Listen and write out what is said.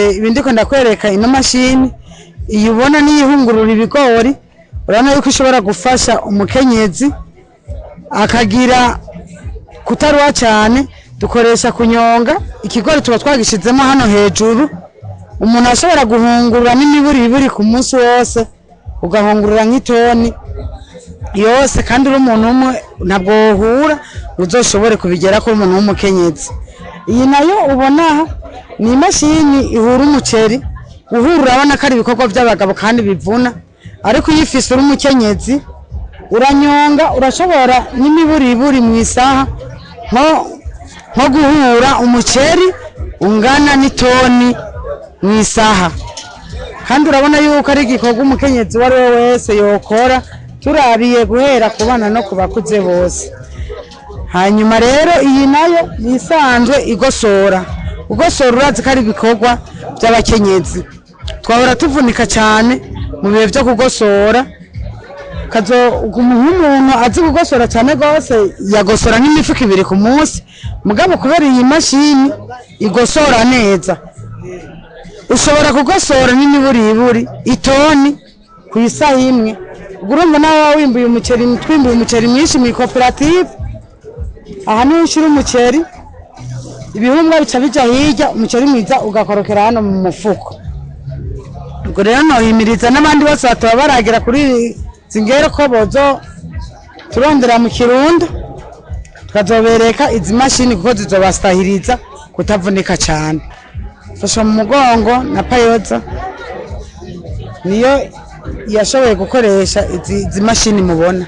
Ibi ndiko ndakwereka, ino mashini iyi ubona niyo ihungurura ibigori. Urabona yuko ishobora gufasha umukenyezi akagira kutaruha cyane. Dukoresha kunyonga ikigori, tuba twagishizemo hano hejuru. Umuntu ashobora guhungurura n'imiburiburi ku munsi wose, ugahungurura nk'itoni yose, kandi uri umuntu umwe, ntabwo wohura ngo uzoshobore kubigera ko umuntu w'umukenyezi. Iyi nayo ubona aha ni imashini ihura umuceri. Uhura, urabona ko ari ibikorwa by'abagabo kandi bivuna, ariko iyo ifise uri umukenyezi uranyonga, urashobora n'imiburiburi mu isaha nko guhura umuceri ungana n'itoni mu isaha. Kandi urabona yuko ari igikorwa umukenyezi uwo ari we wese yokora, turabiye guhera ku bana no ku bakuze bose. Hanyuma rero iyi nayo ni isanzwe igosora. Ugosora, urazi ko ari ibikorwa by'abakenyezi. Twahora tuvunika cyane mu bihe byo kugosora. Kazo nk'umuntu azi kugosora cyane rwose yagosora nk'imifuka 2 ku munsi, mugabo kubera iyi mashini igosora neza, ushobora kugosora n'imiburiburi itoni ku isaha imwe. Ubwo urumva nawe waba wimbuye umuceri, twimbuye umuceri mwinshi mu ikoperative. Aha niho ushyira umuceri, ibihumbwa bica bija hirya, umuceri mwiza ugakorokera hano mu mufuko. Ubwo rero nohimiriza n'abandi bose bataba baragera kuri izi ngero ko bozo turondera mu Kirundo, tukazobereka izi mashini, kuko zizobasahiriza kutavunika cyane. Fasha mu mugongo na payoza niyo yashoboye gukoresha izi mashini mubona.